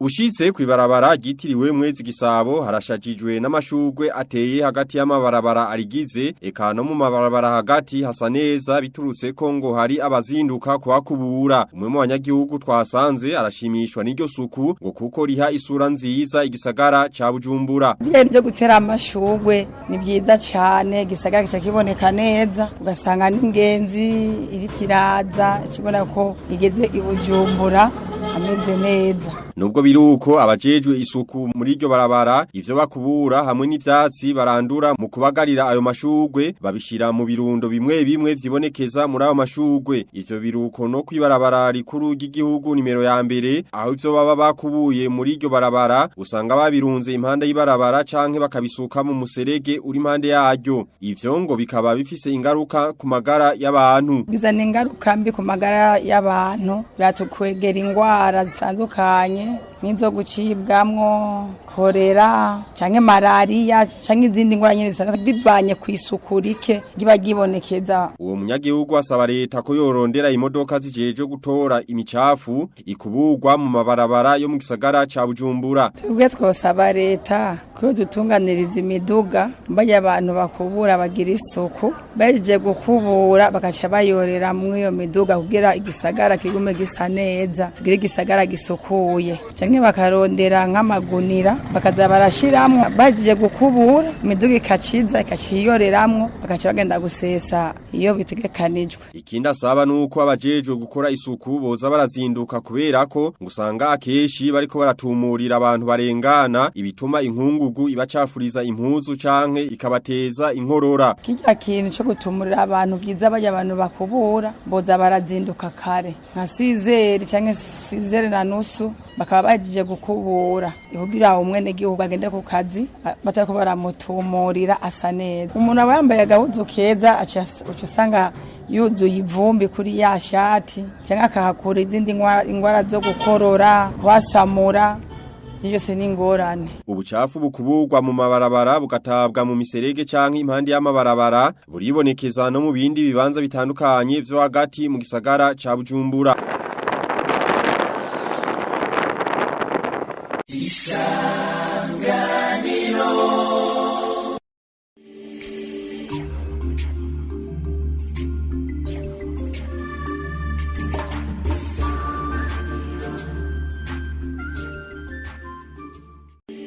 Ushitse kw'ibarabara ryitiriwe Mwezi Gisabo harashajijwe n'amashurwe ateye hagati y'amabarabara arigize, eka no mu mabarabara hagati hasa neza biturutse ko ngo hari abazinduka kuhakubura. Umwe mu banyagihugu twasanze arashimishwa n'iryo suku ngo kuko riha isura nziza igisagara ca Bujumbura. Ibintu byo gutera amashurwe ni byiza cyane, igisagara kica kiboneka neza, ugasanga n'ingenzi iriko iraza ikibona ko igeze i Bujumbura hameze neza. Nubwo biruko, abajejwe isuku muri iryo barabara, ivyo bakubura hamwe n'ivyatsi barandura mu kubagarira ayo mashurwe babishira mu birundo bimwe bimwe vyibonekeza muri ayo mashurwe. Ivyo biruko no kw'ibarabara rikuru ry'igihugu nimero ya mbere, aho ivyo baba bakubuye muri iryo barabara usanga babirunze impande y'ibarabara canke bakabisuka mu muserege uri impande yaryo. Ivyo ngo bikaba bifise ingaruka ku magara y'abantu. Bizana ingaruka mbi ku magara y'abantu, biratukwegera ingwara zitandukanye nk'izo gucibwamwo, korera canke malariya canke izindi ngwara nyene zitandukanye, bivanye kw'isuku rike riba ryibonekeza. Uwo munyagihugu asaba leta ko yorondera imodoka zijejwe gutora imicafu ikuburwa mu mabarabara yo mu gisagara ca Bujumbura. Twebwe twosaba leta ko yodutunganiriza imiduga, barya abantu bakubura bagira isuku, bahejeje gukubura bagaca bayorera mw'iyo miduga kugira igisagara kigume gisa neza, tugire igisagara gisukuye, canke bakarondera nk'amagunira bakaza barashiramwo, bahejeje gukubura imiduga ikaciza ikaciyoreramwo, bagaca bagenda gusesa iyo bitegekanijwe. Ikindi asaba nuko abajejwe gukora isuku boza barazinduka, kubera ko ngusanga akeshi bariko baratumurira abantu barengana, ibituma inkungugu ibacafuriza impuzu canke ikabateza inkorora. Kirya kintu co gutumurira abantu byiza, barya abantu bakubura boza barazinduka kare nka 6h canke 6h30, bakaba bahejeje gukubura kugira umwenegihugu agende ku kazi batariko baramutumurira, asa neza. Umuntu aba yambaye agahuzu keza, uca usanga yuzuye ivumbi kuri ya shati, canke akahakura izindi ingwara zo gukorora, kwasamura, ivyo byose ni ingorane. Ubucafu bukuburwa mu mabarabara bugatabwa mu miserege canke impande y'amabarabara buribonekeza no mu bindi bibanza bitandukanye vyo hagati mu gisagara ca Bujumbura.